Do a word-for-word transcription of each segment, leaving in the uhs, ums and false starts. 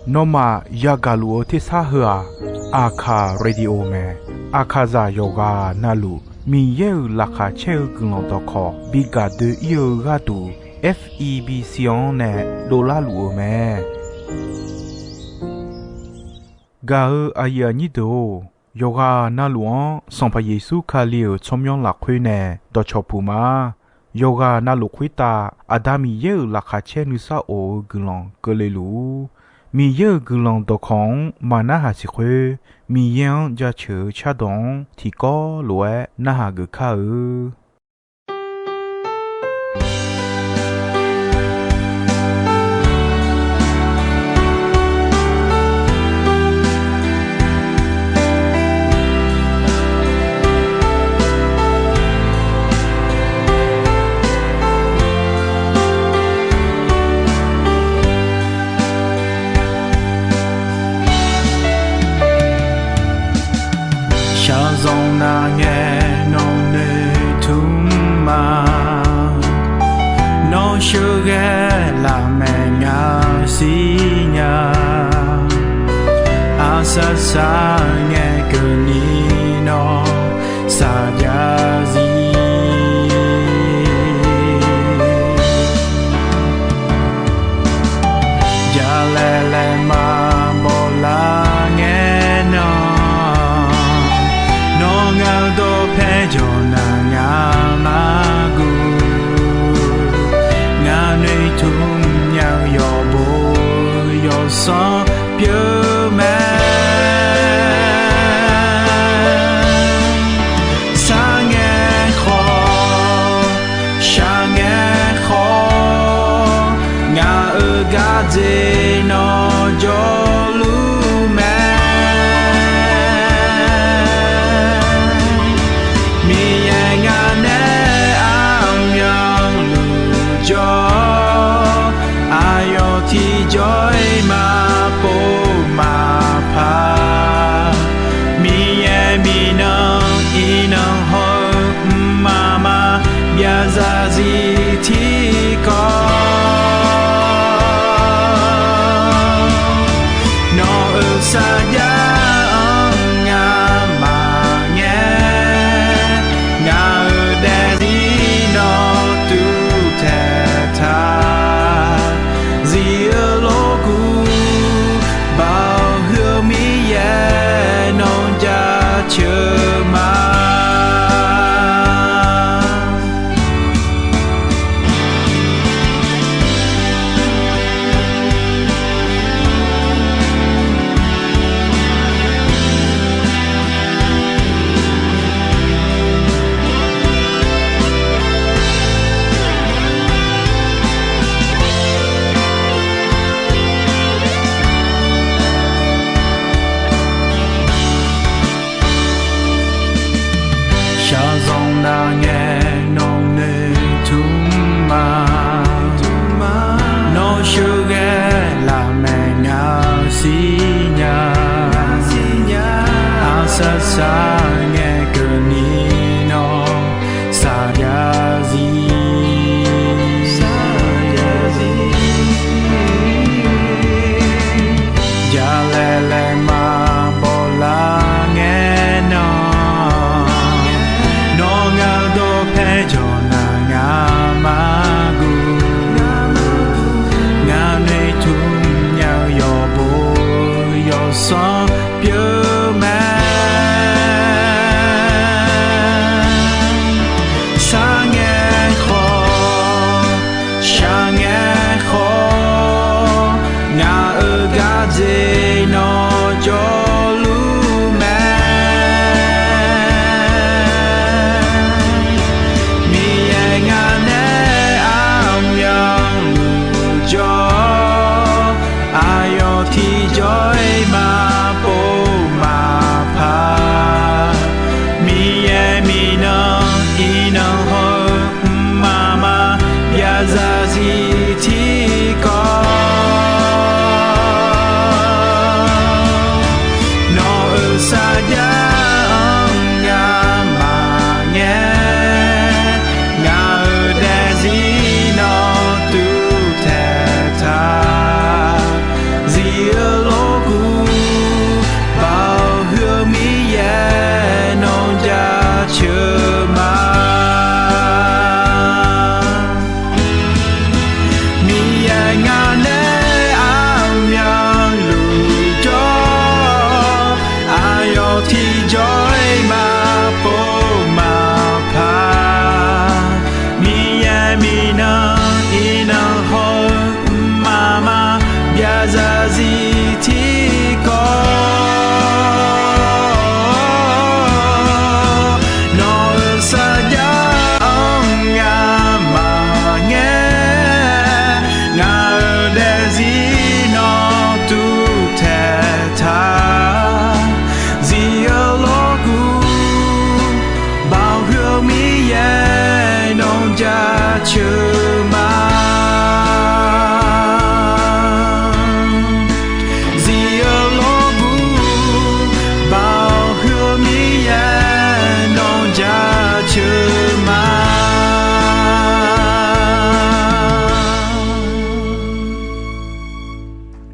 Nawmaf yagaq luf-eu tersar heu-aq, Aqkaq Radio mae. Aqkaqzaq yawqghaq navluf Miqyaer-euq laqkhaq caer-eu guiqlanq dawqkawq bi gaq doe-ir-eu gharduq, F E B C-anr nae dovlar luf-eu mae. Gaq-eu aqyuif aqnyir deuq-or, yawqghaq navluf-anr Sanqpaq Yeqsur Kali-euq tsawrmyanr lafkhoer nae dawqcawq puq ma. Yawqghaq navluf khoertav Aqda Miqyaer-euq laqkhaq caer nuisar of-eu guiqlanq keuvle luf-ur. Miqyaer-euq guiqlanq dawqkawq-anr maqnarhaq siq khoer, Miqyaer-anr jaceuq-eu cardawq-anr tiqkawv lof-aer narhaq geuf kar-eu. Shaqzanq nav ngae nawq noeqtmq ma. Nawr sheuqghae lafmaeq ngaq siqnya. Aqsaq saq ngae keuvni nawr saqjav zir. Jalaeq laeqma bawlar ngae nan, nawr ngaq-eu dawqpae jawq naq ngaq-anr guv. Ngaq noeqtmq nya-eu yawqbo yawqsanr pyeuf mae. Sar ngae khawf, shaq ngae khawf, ngaq-euq gardzer nawr jawrluf mae. Miqyaer ngaq nae armyanluf jawr, aqyawf tiqjawr-iq maqpov maqpar. Miqyaer miqnan iqnan hawr-eu mqmaq maqbyav zarzir tiqkawv. Nawq-euq sarjax-anr ngamaf ngae, ngaq-euq daefzir nawr tuvtaeq taq. Zir-eu lof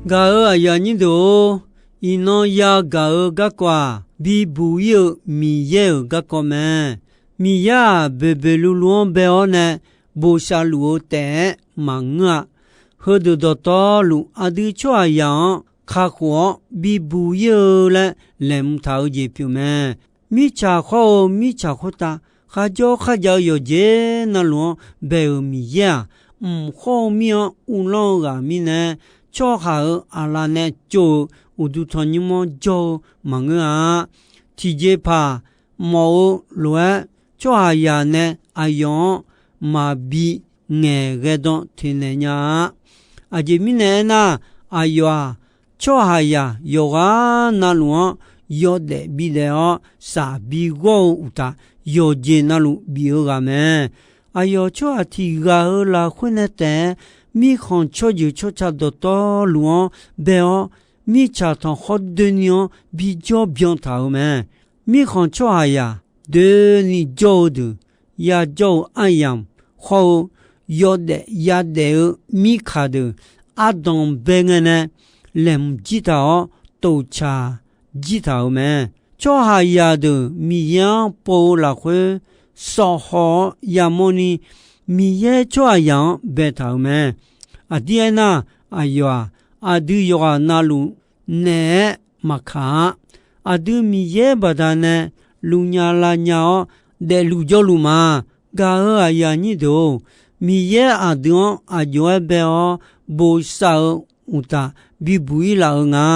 Gaq-euq aqyuif aqnyir deuq-or, iqnan yagaq-eu garkawv-aq, bibuq ir-eu Miqyaer-euq garkawv mae. Miqyaer-aq, boeqboeq luvluv-anr bae-awr nae bosav luf-eu taef-aer maqngeur-a. Heudeuq dawqtawvluf aqdui tsawrhaqzaq-anr kakhof-awr bibuq ir-eu laer laeqhmq taq-eu jeq pyeuf mae. Mirtsaq khawr-eu mirtsaq khoertav kharjawr kharjav-eu yawqjeq navluf-anr bae-euq Miqyaer-aq, mq khawr-eu mir-anr uvlanr-eu ghaq mirnae, tsawrhaq-euq aqlaf nae tsov-eu uqduq tanqnymr-anr jawr-eu maqngeur-a. Tiqjeqpaq mawf-eu lof-aer, tsawrhaqzaq nae aqyawf-anr maqbi ngaeqghae dan teqnaeq nya-a. Aqjeq mirnae aernar, aqyawf-aq, tsawrhaqzaq yawqghaq navluf-anr yawdaef bidaef-awr, shafbi ghawr-eu uqtaf, yawqjeq navluf bif-eu ghaq mae. Aqyawf tsawrhaq tiq ghaq-euq lafkhoer nae taef-aer, mirkhanq tsawrjeuq tsawrca dawqtawvluf-anr bae-awr, mirtsaq tanqkhawr doeni-anr bijawr byan taq-euq mae. Mirkhanq tsawrhaqzaq doeni jawr-eu deuq, yajawr-eu aryamq khawr-eu yawdaef yadaef-eu mirkaq deuq, ardanq bae ngae nae laeqhmq jir taq-awr, toftsaq jir taq-euq mae. Tsawrhaqzaq deuq Miqyaer-anr pov-eu lafkhoer sawf haw-awr yamawrni, Miqyaer tsawrhaqzaq-anr baetaq-euq mae. Aqdir aernar, aqyawf-aq, aqdui yawqghaq navluf naeq-aer maqkaq-a. Aqdui Miqyaer baqdanae luf nya lav nya-awr daefluf jawrluf ma. Gaq-euq aqyuif aqnyir deuq-or, Miqyaer aqdui-anr aq jov-aer bae-awr bosav-eu uqtaf, bibuq ir laf-eu nga.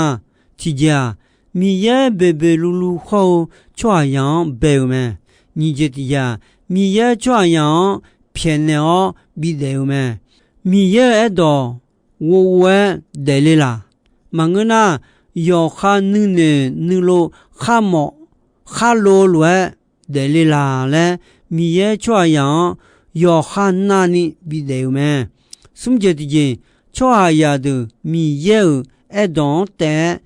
Tiqjeq-aq, Miqyaer boeqboeq luvluv khawr-eu tsawrhaqzaq-anr bae-euq mae. Nyiq jeq tiqjeq-aq, Miqyaer tsawrhaqzaq-anr pyaeqnaeq-awr bidaef-eu mae. Miqyaer-euq aerdawq ghovghov-aer daefle laq? Maqngeur nar, yawqha nuinoeq nuilov kharmawf kharlov-eu lof-aer daefle laq laer, Miqyaer tsawrhaqzaq-anr yawqha navni bidaef-eu mae. Smr jeq tiqjeq, tsawrhaqzaq deuq Miqyaer-euq aerdawq-anr taef-aer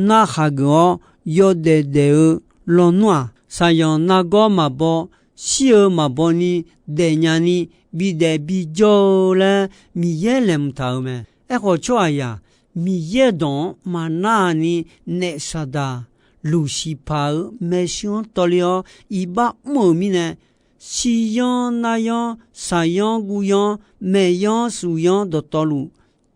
narkhaq geuf-awr yawdaef daef-eu lawnmr-aq, shaqzanq nargawr maqbaw, shir-eu maqbaw ni daefnya ni bidaef bijawr-eu laer Miqyaer laeqhmq taq-euq mae. Aerkhawf, tsawrhaqzaq Miqyaer-euq dawq-anr maqnar-a ni, naef Saqdaq Luqsiqpaq-euq maershuir-anr tawvler-awr iqbax mr-euq mirnae, shiryanr naryanr shaqyanr guvyanr maeqyanr shufyanr dawqtawvluf,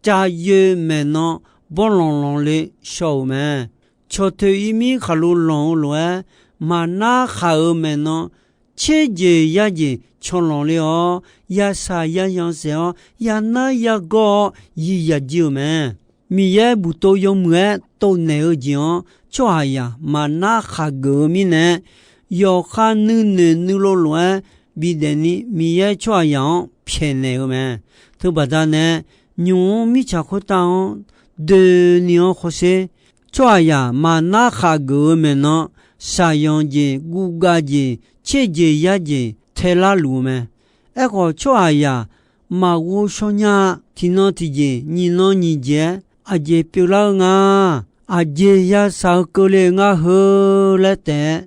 cav yoe maeqnan bawrlanq lanqle shaw-euq mae. Cawq toeq ir mir khaqlo lanq-eu lof-aer, maqnar khaq-euq maeqnan tserjeq yarjeq cawlanq le-awr, yashaq yayan saef-awr, yanar yagawr-awr, yiq yajir-euq mae. Miqyaer buqtov yawmuiq-aer tovnaeq-eu jeq-anr tsawrhaqzaq maqnar khaq geuf-eu mirnae, yawqha nuinoeq nuilov lof-aer bidaef ni Miqyaer tsawrhaqzaq-anr pyaeqnaeq-eu mae. Teubaqda nae, nymq-mr mirtsaq khoertav-anr doeni-anr hawsher. Tsawrhaqzaq maqnar khaq geuf-eu maeqnan, shaqzanq jeq, guvgav jeq, tserjeq yarjeq taelar luf-eu mae. Aerkhawf, tsawrhaqzaq maqghov shawr nya-a. Tiqnan tiqjeq, nyiq nan nyiq jeq-aer aqjeq pyeuflar-eu nga, aqjeq yashaq-eu keuvle-eu ngar heu laer taef-aer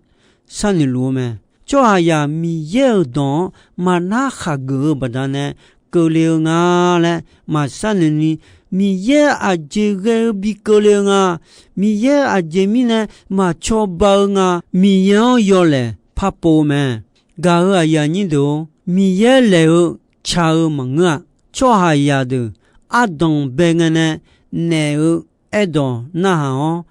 sharnoeq luf-eu mae. Tsawrhaqzaq Miqyaer-euq dawq-anr maqnar khaq geuf-eu baqdanae keuvle-eu nga laer maqsharnoeq ni, Miqyaer aqjeq ghae-eu bi keuvle-eu nga, Miqyaer aqjeq mirnae maqcawba-eu nga, Miqyaer-anr yawlaeq parpov-eu mae. Gaq-euq aqyuif aqnyir deuq-or, Miqyaer laeq-eu tsaq-eu maqngeur-aq, tsawrhaqzaq deuq ardanq bae ngae nae naef-eu aerdawq narhaq-awr,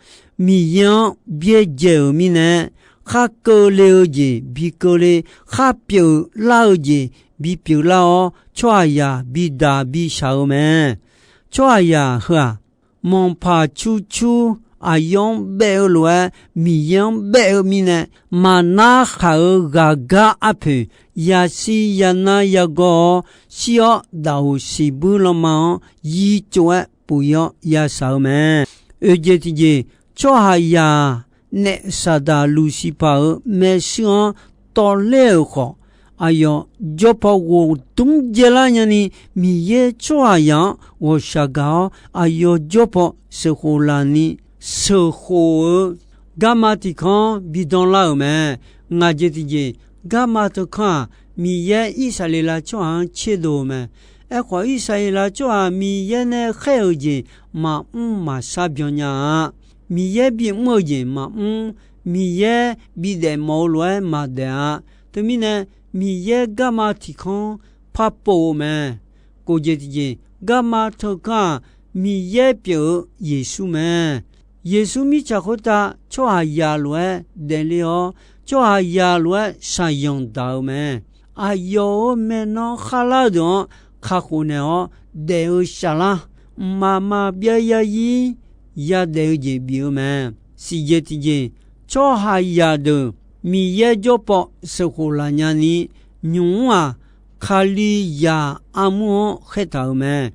Miqyaer-anr byaerdzae-euq mirnae, khar keuvle-eu jeq bi keuvle, khar pyeuflar-eu jeq bi pyeuflar-awr, tsawrhaqzaq bidaq bishaq-eu mae. Tsawrhaqzaq heu-aq, manqpaq curcur aqyawf-anr baef-eu lof-aer, Miqyaer-anr baef-eu mirnae, maqnar khaq-euq ghaqgar arpoeq yashir yanar yagawr-awr, shir-awr daqoq siqbuir lanma-anr yir tsov-aer puq-ir-awr yashaq-eu mae. Oeq jeq tiqjeq, tsawrhaqzaq naef Saqdaq Luqsiqpaq-euq maershuir-anr tawvler-euq khawf, aqyawf jawrpaw ghofdmr dzaelar nyani, Miqyaer tsawrhaqzaq-anr ghawqshaq gaq-awr, aqyawf jawrpaw sheuqkhof laf ni sheuqkhof-eu garma tiq kanr bi danlar-euq mae. Ngaq jeq tiqjeq, garma teu kanr-aq, Miqyaer Irsaqleqlav tsawrhaq-anr tserdov-eu mae. Aerkhawf, Irsaqleqlav tsawrhaq Miqyaer nae khaer-euq jeq maqmr maqshar byannya-a. Miqyaer bimr-eu jeq maqmr, Miqyaer bidaef mawf-eu lof-aer maqdaef-a. Teumirnae, Miqyaer garma tiq kanr par pov-eu mae. Kof jeq tiqjeq, garma teukanr-aq, Miqyaer pyeuf-eu Yeqsur mae. Yeqsur mirtsaq khoertav tsawrhaqzaq lof-aer daefle-awr, tsawrhaqzaq lof-aer shaqyanq daq-eu mae. Aqyawf-euq maeqnan kharlar-eu deuq-anr kakhof naeq-awr daef-eu saflar, mqmaq maqbyav yazir yadaef-eu jeq bif-eu mae. Siqjeq tiqjeq, tsawrhaqzaq deuq Miqyaer jawrpaw sheuqkhof laf nyani, nymq-mr-aq, Kalizaq armur-anr khaertaq-euq mae.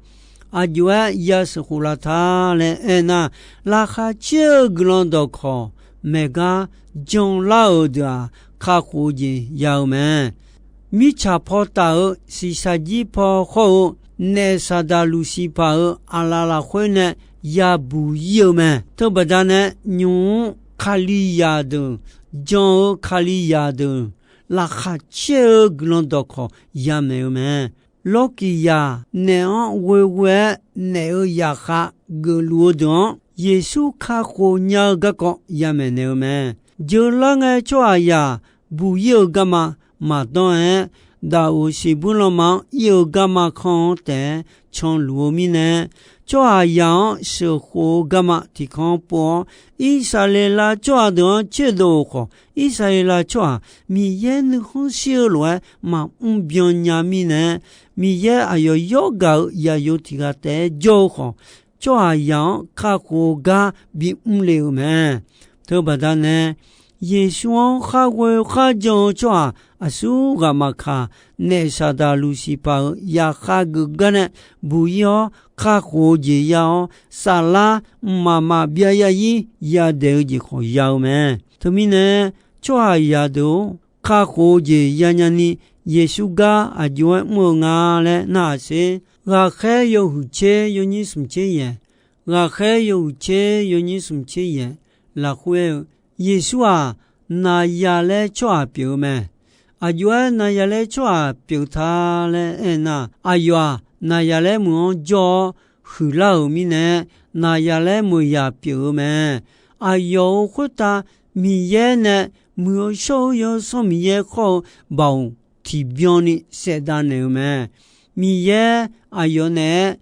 Aqjox-aer ya sheuqkhof laf ta laer aernar, laqkhaq caer-eu guiqlanq dawqkawq maeq gar janlar-euq deuq-aq, kakhof-eu jeq ya-eu mae. Mirtsaq paw taf-euq shiqshaq jir paw khawr-eu naef Saqdaq Luqsiqpaq-euq aqlaf lafkhoer nae yabuq ir-eu mae. Teubaqda nae nymq-mr Kalizaq deuq, jan-eu Kalizaq deuq, laqkhaq caer-eu guiqlanq dawqkawq yamaeq-eu mae. Lawrkiqzaq naef-anr ghoeghoe-aer naef-euq zaqkhav geufluf-eu deuq-anr, Yeqsur kakhof nya-eu garkawv yamaeq naeq-eu mae. Jeular ngae tsawrhaqzaq buq ir-eu garma maqdanr-aer, daqoq siqbuir lanma-anr ir-eu garma kanr-anr taef-aer canluf-eu mirnae, tsawrhaqzaq-anr sheuqkhof-eu garma tiq kanr pov-awr, Irsaqleqlav tsawrhaq deuq-anr tserdov-euq khawf, Irsaqleqlav tsawrhaq Miqyaer nuikhanr shir-eu lof-aer maqmr byannya mirnae, Miqyaer aqyawf yawr gaq-eu zaqyo tiq ghaq taef-aer jawr-eu khawf, tsawrhaqzaq-anr kakhof-eu gar bimr le-euq mae. Teubaqda nae, Yeqsur-anr khar ghoe khar jan-eu tsawrhaq aqsur ghaq maqkaq, naef Saqdaq Luqsiqpaq-euq zaqkhav geuf gar nae buq ir-awr, kakhof-eu jeq ya-awr, saflar mqmaq maqbyav yazir yadaef-eu jeq khawf ya-eu mae. Teumirnae, tsawrhaqzaq deuq-or, kakhof-eu jeq yanya ni, Yeqsur gar aqjox-aer mr-eu nga laer narhaq sher. Ghaqkhaer yawhuiq tser yawnyir smq tser yaeq, ghaqkhaer yawhuiq tser yawnyir smq tser yaeq lafkhoer aer-eu, Yeqsur-aq, Naqzaqlaer tsawrhaq pyeuf-eu mae. Aqjox-aer Naqzaqlaer tsawrhaq pyeuf ta laer aernar, aqyawf-aq, Naqzaqlaer meuq-anr jawr-awr huiqlar-euq mirnae, Naqzaqlaer meuq yaq pyeuf-eu mae. Aqyawf-euq khoertav Miqyaer nae muiq-eu shawr-eu Yawsanr Miqyaer khawr-eu baoq tiqbyan ni saevdav naeq-eu mae. Miqyaer aqyawf naeq-aer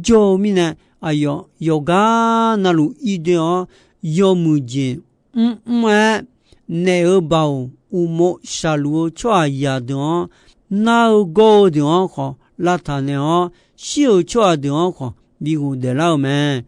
jawr-eu mirnae, aqyawf yawqgar navluf ir doe-awr, yawmuiq jeq mrmr-aer naef-euq baoq uqmov shaqluf-eu tsawrhaqzaq deuq-anr, nar-eu gawr-eu deuq-anr khawf lavtaq naeq-awr, shir-euq tsawrhaq deuq-anr khawf bi ghofdaef lar-euq mae.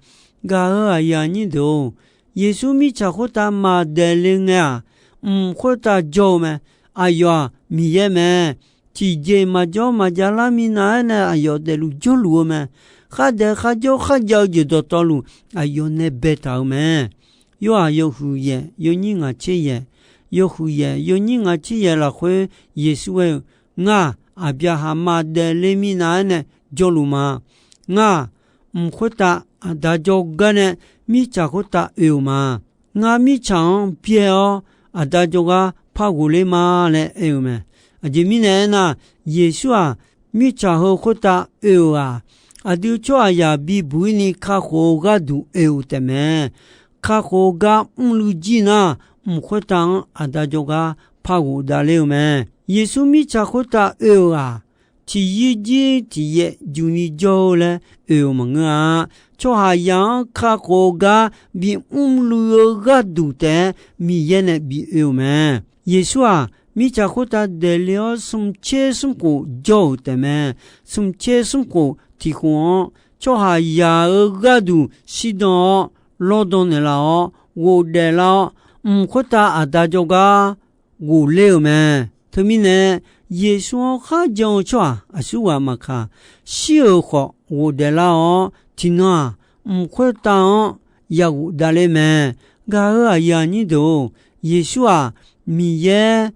Gaq-euq aqyuif aqnyir deuq-or, Yeqsur mirtsaq khoertav maqdaef le ngae-aq, mq khoertav jawr-eu mae. Aqyawf-aq Miqyaer mae. Tiqjeq maqjawr maqjav lar minav-aer nae aqyawf daefluf jawrluf-eu mae. Khardaef kharjawr kharjav-eu jeq dawqtawvluf aqyawf nae baetaq-euq mae. Yorhaq yawhuiq yaeq yawnyir ngaq tser yaeq, yawhuiq yaeq yawnyir ngaq tser yaeq lafkhoer Yeqsur aer-eu, Ngar-aq, Aqbyaqhaq maqdaef le minav-aer nae jawrluf ma. Ngar-aq, mq khoertav Aqda jawrgar nae mirtsaq khoertav oe-euq ma. Ngar mirtsaq-anr byae-awr Aqda jawrgar par ghofler ma laer aer-eu mae. Aqjeq mirnae aernar, Yeqsur-aq, mirtsaq heu khoertav oe-euq-aq, aqdui tsawrhaqzaq bibuq-ir ni kakhof-eu gharduq oe-euq taefmae. Kakhof-eu gar mrluiv jir nar, mq khoertav-anr Aqda jawrgar par ghofdav ler-eu mae. Yeqsur mirtsaq khoertav oe-euq-aq, tiqyir jir tiqyaev juqni jawr-eu laer oe-euq maqngeur-a. Tsawrhaqzaq-anr kakhof-eu gar bimr luiv-eu gharduq taef-aer Miqyaer nae bi oe-euq mae. Yeqsur-aq, mirtsaq khoertav daefle-awr smrtser smrkhof jawr-euq taefmae. Smrtser smrkhof tiq khof-anr tsawrhaqzaq-euq gharduq shirdan-awr lawrdan naeqlaf-awr ghofdaef lar-awr, mq khoertav Aqda jawrgar ghofler-euq mae. Teumirnae, Yeqsur-anr kharjan-eu tsawrhaq aqsurghaq maqkaq, shir-euq khawf ghofdaef lar-awr, tiqnan-aq, mq khoertav-anr ya ghofdav ler mae. Gaq-euq aqyuif aqnyir deuq-or, Yeqsur-aq, Miqyaer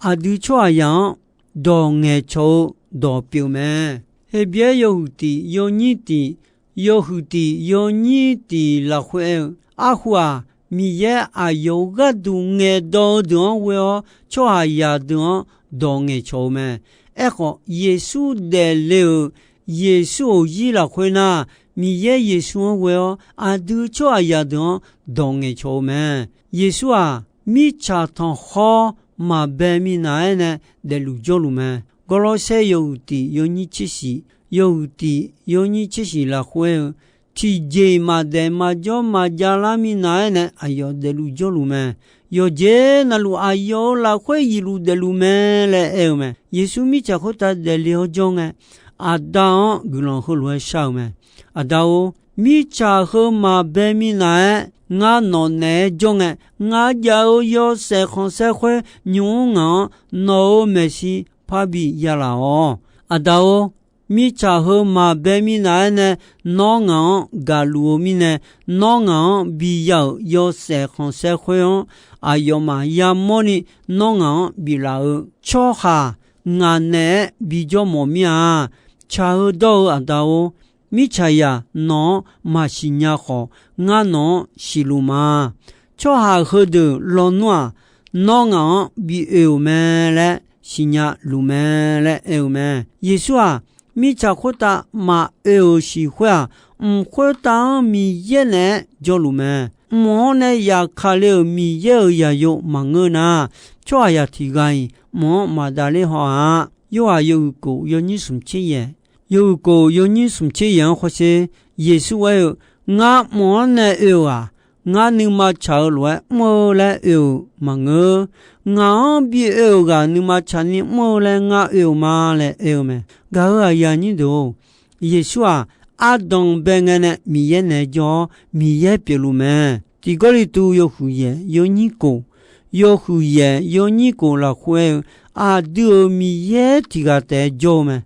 aqdui tsawrhaqzaq-anr dawq ngaeqcawq-eu dawq pyeuf mae. Heqbyaer yawhuiq tiq yawnyir tiq, yawhuiq tiq yawnyir tiq lafkhoer aer-eu, arhu-aq, Miqyaer aqyawf-euq gharduq ngaeqdawq-eu deuq-anr ghoe-awr, tsawrhaqzaq deuq-anr dawq ngaeqcawq-eu mae. Aerkhawf, Yeqsur daefle-euq Yeqsur-euq zir lafkhoer nar, Miqyaer Yeqsur-anr ghoe-awr aqdui tsawrhaqzaq deuq-anr dawq ngaeqcawq-eu mae. Yeqsur-aq, mirtsaq tanqkhawr maqbae minav-aer nae daefluf jawrluf mae. Gawrlawrsaer yawhuiq tiq yawnyir tser shiq, yawhuiq tiq yawnyir tser shiq lafkhoer-eu, tiqjeq-iq maqdaef maqjawr maqjav lar minav-aer nae aqyawf daefluf jawrluf mae. Yawqjeq navluf aqyawf-euq lafkhoer yifluf daefluf mae laer aer-eu mae. Yeqsur mirtsaq khoertav daefle-awr jawr ngae, Aqda-anr guiqlanq heulof-aer shar-eu mae. Aqda-or, mirtsaq heu maqbae minav-aer ngar nawq naeq-aer jawr ngae, ngaq jav-eu yawshaef khanqsaer khoer nymq-mr ngaq-anr nawq-euq maeqshi parbi yalaf-awq. Aqda-or, mirtsaq heu maqbae minav-aer nae nawr ngaq-anr gaqluf-eu mirnae, nawr ngaq-anr biya-euq yawshaef khanqsaer khoer-anr aqyawfmaf yamawrni nawr ngaq-anr biflaf-eu tsawrhaq ngaq naeq-aer bijawr mawf mir-a. Tsaq-eu dawr-eu Aqda-or, mirtsaqzaq nawq-anr maqsiq nya khawf, ngar nawq-anr siqluf ma. Tsawrhaq heudeuq lawnmr-aq, nawr ngaq-anr bi oe-euq mae laer siqnya luf mae laer aer-eu mae. Yeqsur-aq, mirtsaq khoertav maqoe-euq siq khoer-aq, mq khoertav-anr Miqyaer naeq-aer jawrluf mae. Mq-anr nae yaqkale-euq Miqyaer-euq zaqyo maqngeur nar, tsawrhaqzaq tiq ghaq-iq mq-anr maqdav ler haw-a. Yorhaq yawhuiq kof yawnyir smq tser yaeq, yawhuiq kof yawnyir smq tser yaeq-anr hawsher, Yeqsur aer-eu, Ngar mq-anr nae oe-euq-aq, ngar nuima tsaq-eu lof-aer mr-eu laer oe-euq maqngeur. Ngaq-anr bi oe-euq ghaq nuima tsaqni mr-eu laer ngar oe-euq ma laer aer-eu mae. Gaq-euq aqyuif aqnyir deuq-or, Yeqsur-aq, ardanq bae ngae nae Miqyaer naeq-aer jawr-awr, Miqyaer pyeufluf mae. Tiq Gawrliqtu yawhuiq yaeq yawnyir kof, yawhuiq yaeq yawnyir kof lafkhoer aer-eu, aqdui-euq Miqyaer tiq ghaq taef-aer jawr-eu mae.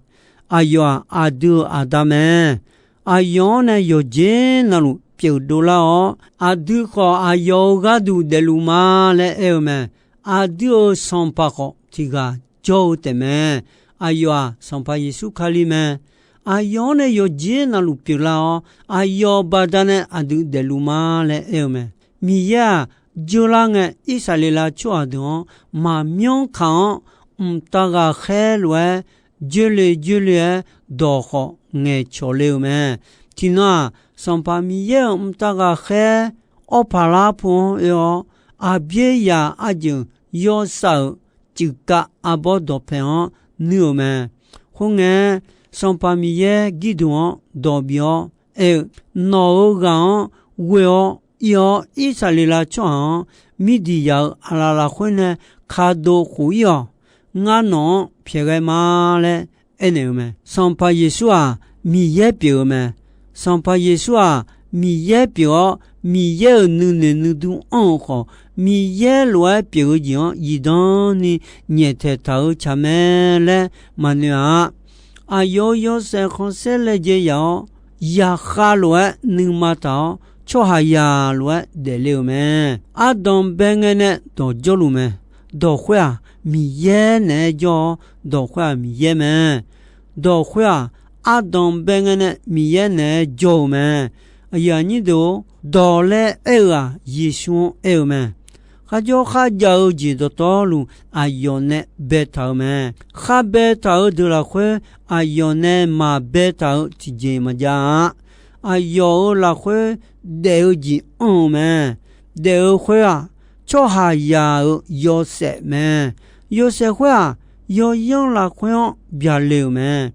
Aqyawf-aq, aqdui-euq Aqda mae. Aqyawf-anr nae yawqjeq navluf pyeuf dovlar-awr, aqdui khawf aqyawf-euq gharduq daefluf ma laer aer-eu mae. Aqdui-euq Sanqpaq khawf tiq ghaq jawr-eu taefmae. Aqyawf-aq, Sanqpaq Yeqsur Kali mae. Aqyawf-anr nae yawqjeq navluf pyeuflar-awr, aqyawf baqdanae aqdui daefluf ma laer aer-eu mae. Miqyaer-aq, jeurlar ngae, Irsaqleqlav tsawrhaq deuq-anr maqmyanr kaq-anr, mqtav ghaqkhaer lof-aer joerle joerle-aer dawq khawf ngaeqcawq le-eu mae. Tiqnan-aq, Sanqpaq Miqyaer-euq mqtav ghaqkhaer awr paq lar pu-anr oe-awr, aqbyaer yaq arjeuq yawshav-euq cuifkav arbawr dawqpae-anr nuir-euq mae. Khoerngae, Sanqpaq Miqyaer Girduq-anr dawq bif-awr aer-eu, Nawq-euq ghaq-anr ghoe-awr ir-awr, Irsaqleqlav tsawrhaq-anr Mirdiqyaq-euq aqlaf lafkhoer nae kadov khof ir-awq. Ngar nawq-anr pyaeqghae ma laer aernaeq-eu mae. Sanqpaq Yeqsur-aq, Miqyaer pyeuf-eu mae. Sanqpaq Yeqsur-aq, Miqyaer pyeuf-awr, Miqyaer-euq nuinoeq nuidur anr-eu khawf, Miqyaer lof-aer pyeuf-eu jeq-anr zifdan ni nyaeftaeq taq-eu tsaq mae laer maqnoeq-a. Aqyawf-euq yawshaef khanqsaer laejae yaf-awr, zaqkhav lof-aer nuima taq-awr, tsawrhaqzaq lof-aer daefle-euq mae. Ardanq bae ngae nae dawq jawrluf mae. Dawq khoer-aq, Miqyaer naeq-aer jawr-awr, dawq khoer-aq Miqyaer mae. Dawq khoer-aq, ardanq bae ngae nae Miqyaer naeq-aer jawr-eu mae. Aqyuif aqnyir deuq-or, dawq laer aer-eu-aq, Yeqsur-anr aer-eu mae. Kharjawr kharjav-eu jeq dawqtawvluf aqyawf nae baetaq-eu mae. Khar baetaq-eu deuq lafkhoer, aqyawf nae maqbaetaq-eu tiqjeq maqjav-a. Aqyawf-euq lafkhoer daef-eu jeq anr-eu mae. Daef-eu khoer-aq, tsawrhaqzaq-euq yawshaef mae. Yawshaef khoer-aq, yawyanr lafkhoer-anr byaqle-euq mae.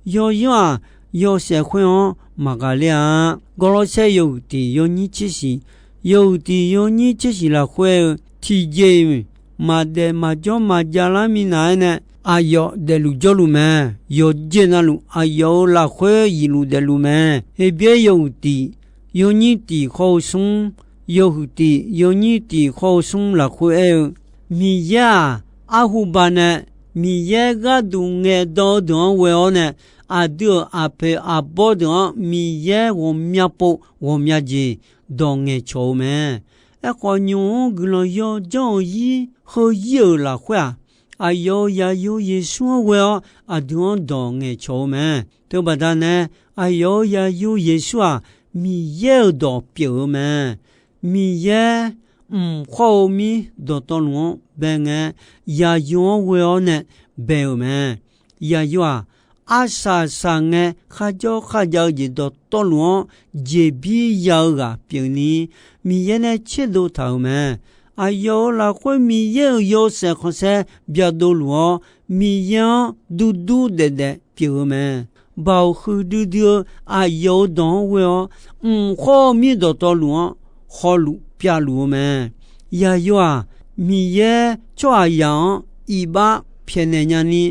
Yawyanr-aq, yawshaef khoer-anr maqghaqler-a. Gawrlawrsaer yawhuiq tiq yawnyir tser shiq, yawhuiq tiq yawnyir tser shiq lafkhoer-eu, tiqjeq-iq maqdaef maqjawr maqjav lar minav-aer nae aqyawf daefluf jawrluf mae. Yawqjeq navluf aqyawf-euq lafkhoer yifluf daefluf mae. Heqbyaer yawhuiq tiq yawnyir tiq khawr-eu smr, yawhuiq tiq yawnyir tiq khawr-eu smr lafkhoer aer-eu, Miqyaer-aq, arhu banae Miqyaer gharduq ngaeqdan-eu deuq-anr ghoe-awr nae, aqdui-euq aqpoeq aqbawr deuq-anr Miqyaer ghawqmya pov ghawqmya jeq dawq ngaeqcawq-eu mae. Aerkhawf, nymq-mr guiqlanq yawjanr-eu zir heu zir-euq lafkhoer-aq, aqyawf-euq zaqyo Yeqsur-anr ghoe-awr aqdui-anr dawq ngaeqcawq-eu mae. Teubaqda nae, aqyawf-euq zaqyo Yeqsur-aq, Miqyaer-euq dawq pyeuf-eu mae. Miqyaer mq khawr-eu mir dawqtawvluf-anr bae ngae, zaqyo-anr ghoe-awr nae bae-euq mae. Zaqyo-aq, arsaq saqngae kharjawr kharjav-eu jeq dawqtawvluf-anr jeqbir ya-eu ghaq pyeufni, Miqyaer nae tserdov taq-euq mae. Aqyawf-euq lafkhoer Miqyaer-euq yawshaef khanqsaer byadov luf-awr, Miqyaer-anr durdur daefdaef pyeuf-eu mae. Baoq huiqdui dui-eu aqyawf-euq dawq-anr ghoe-awr, mq khawr-eu mir dawqtawvluf-anr hawluf pyavluf-eu mae. Yaqyo-aq, Miqyaer tsawrhaqzaq-anr iqbax pyaeqnaeq nyani,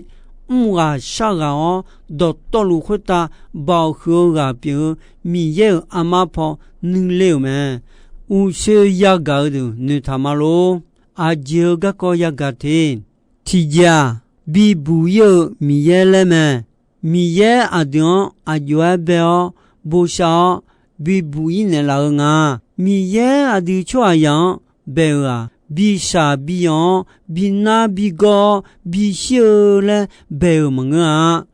mrghaq sharghaq-awr dawqtawvluf khoertav baoq huiq-eu ghaq pyeuf-eu Miqyaer-euq armar paw nuiler-euq mae. Uqshoe yagaq-eu deuq noeqtaq ma lor. Aqjeq-eu garkawv yagaq te. Tiqjeq-aq, bibuq ir-eu Miqyaer laer mae. Miqyaer aqdui-anr aqjox-aer bae-awr bosav-awr bibuq ir naeqlaf-eu nga. Miqyaer aqdui tsawrhaqzaq-anr bae-euq-aq, bishaq biyanq-awr binar bigawr-awr bishir-eu laer bae-euq maqngeur-a.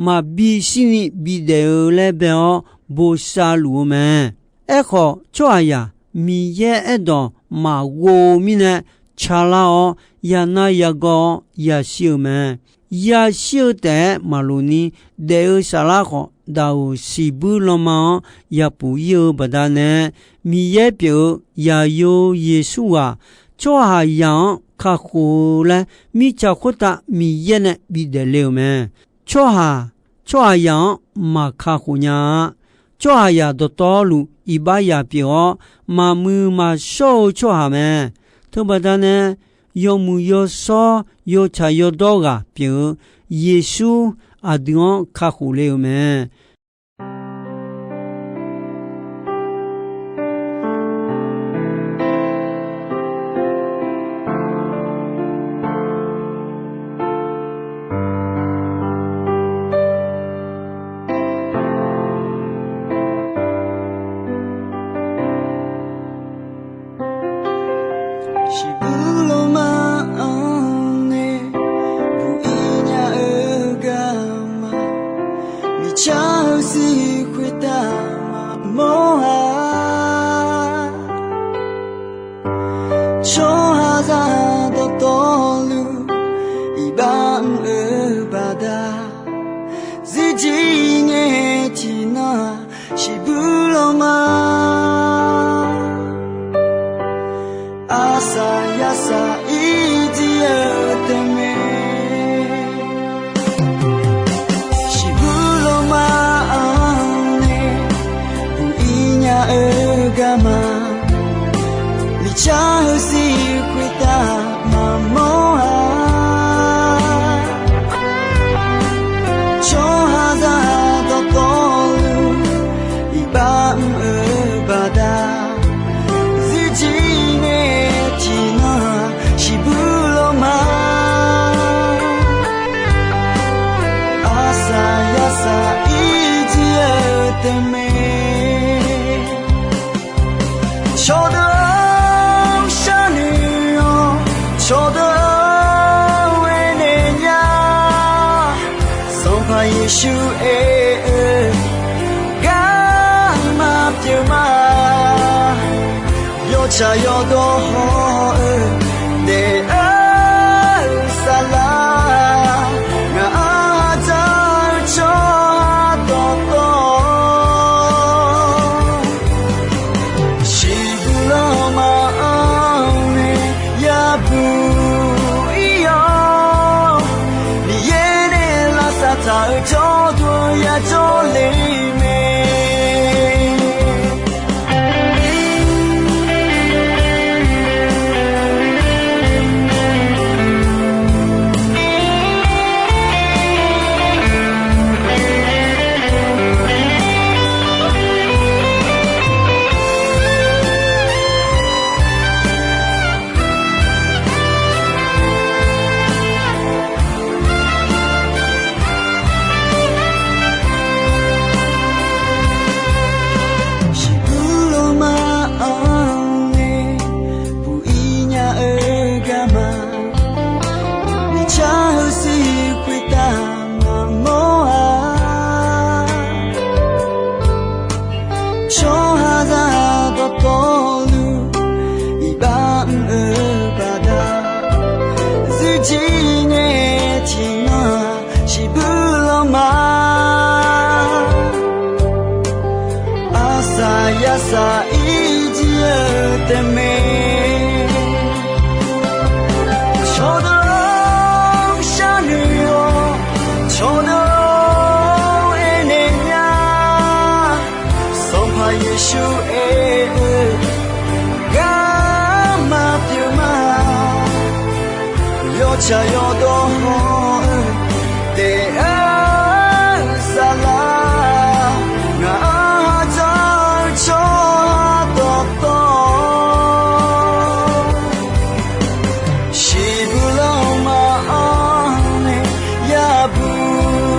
Maqbi shirni bidaef-eu laer bae-awr bosav luf-eu mae. Aerkhawf, tsawrhaqzaq Miqyaer aerdawq maqghov-eu mirnae, calar-awr yanar yagawr-awr yashir-eu mae. Yashir-eu taef-aer maqloq ni, daef-eu saflar khawf daq-euq siqbuir lanma-anr yapuf ir-eu baqdanae, Miqyaer pyeuf-eu Yaqyo Yeqsur ghaq tsawrhaqzaq-anr kakhof-eu laer mirtsaq khoertav Miqyaer nae bidaef le-euq mae. Tsawrhaq, tsawrhaqzaq-anr maqkakhof nya-a. Tsawrhaqzaq dawqtawvluf iqbaxzaq pyeuf-awr, maqmuiq maqshawr-eu tsawrhaq mae. Teubaqda nae, yawmuiq yawshawr yawtsaq yawdawr ghaq pyeuf-eu Yeqsur aqdui-anr kakhof le-euq mae. Shiqbuir lawrma-anr nae buq ir nya-eu garma, miqcar-eu zir khoertav maqmawr-a. Tsawrhaqzaq dawqtawvluf iqbax mr-eu baqda, zirjir ngae tiqnan-aq, shiqbuir lawrma, arsaq yarsaq irjir-eu taef mae. Shiqbuir lawrma-anr nae buq ir nya-eu garma, miqcar-eu zir khoertav maqmawr-a. Tsawrhaqzaq dawqtawvluf iqbax mr-eu baqda, zirjir ngae tiqnan-aq, shiqbuir lawrma, arsaq yarsaq irjir-eu taef mae. Cawqdeuq-anr sharnoeq-awr, cawqdeuq-anr aernaeq nya. Sanqpaq Yeqsur aer-eu garma pyeuf ma. Yawtsaq yawdawr hawr-eu daef-eu saflar, ngaq-anr dzaq-eu tsawrhaq dawqtawv, shiqbuir lawrma-anr nae yabuq ir-awr, Miqyaer nae lavsav taq-euq jawrduq yajawr le mae. Saqyaq saq-ir jir-eu taef mae. Cawqdeuq-anr sharnoeq-awq, cawqdeuq-anr aernaeq nya. Sanqpaq Yeqsur aer-eu garma pyeuf ma. Yawtsaq yawdawr hawr-eu daef-eu saflar, ngaq-anr hadzanr-eu tsawrhaq dawqtawv, shiqbuq lanma-anr nae yabuq-ir-awq.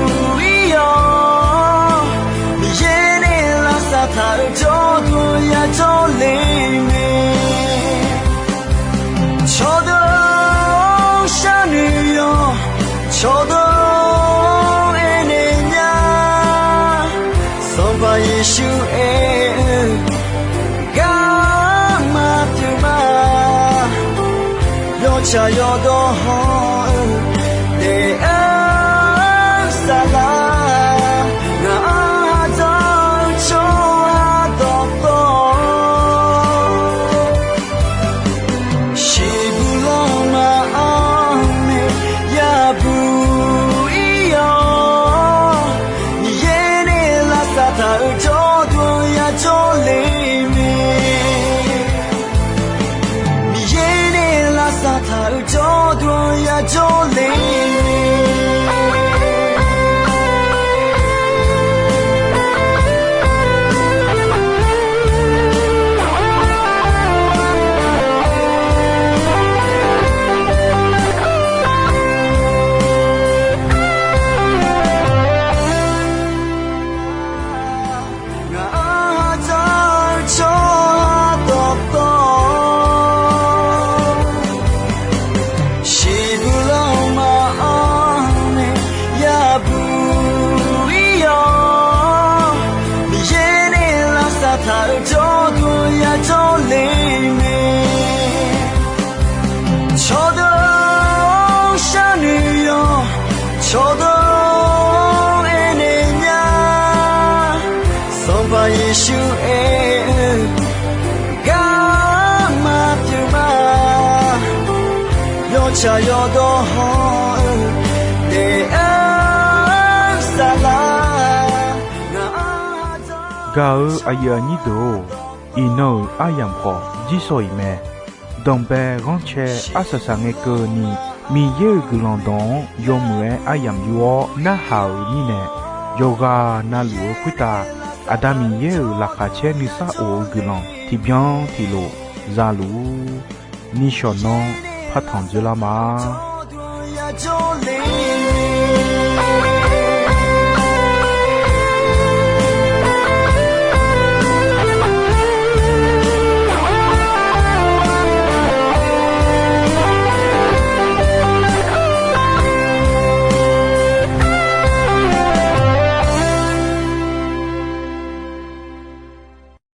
Miqyaer nae lavsav taq-euq jawrduq yajawr le mae. Cawqdeuq-anr sharnoeq-awq, cawqdeuq-anr aernaeq nya. Sanqpaq Yeqsur aer-eu garma pyeuf ma. Yawtsaq yawdawr hawr-eu daef-eu saflar, ngaq-anr hadzanr-eu tsawrhaq dawqtawv, shiqbuq lanma-anr nae yabuq-ir-awq. Miqyaer nae lavsav taq-euq jawrduq yajawr le mae. Miqyaer nae lavsav taq-euq jawrduq yajawr le mae. Ngaq-anr hadzanr-eu tsawrhaq dawqtawv, shiqbuq lanma-anr nae yabuq-ir-awq. Miqyaer nae lavsav taq-euq jawrduq yajawr le mae. Cawqdeuq-anr sharnoeq-awq, cawqdeuq-anr aernaeq nya. Sanqpaq Yeqsur aer-eu garma pyeuf ma. Yawtsaq yawdawr hawr-eu daef-eu saflar, gaq-eu aqyuif aqnyir deuq-or, iqnan-euq aryamq khawf jir sawq-iq mae. Danqbae ghanrcae arsaq saq ngae keuvni, Miqyaer-euq guiqlanq dawq-anr yawmuiq-aer aryamq yur-awr narhaq-euq mirnae, yawqghaq navluf-eu khoertav Aqda Miqyaer-euq laqkhaq caer nuisar of-eu guiqlanq tiqbyan tiqlof za luf-ur. Nishawq nanr partanq dzoerlar ma.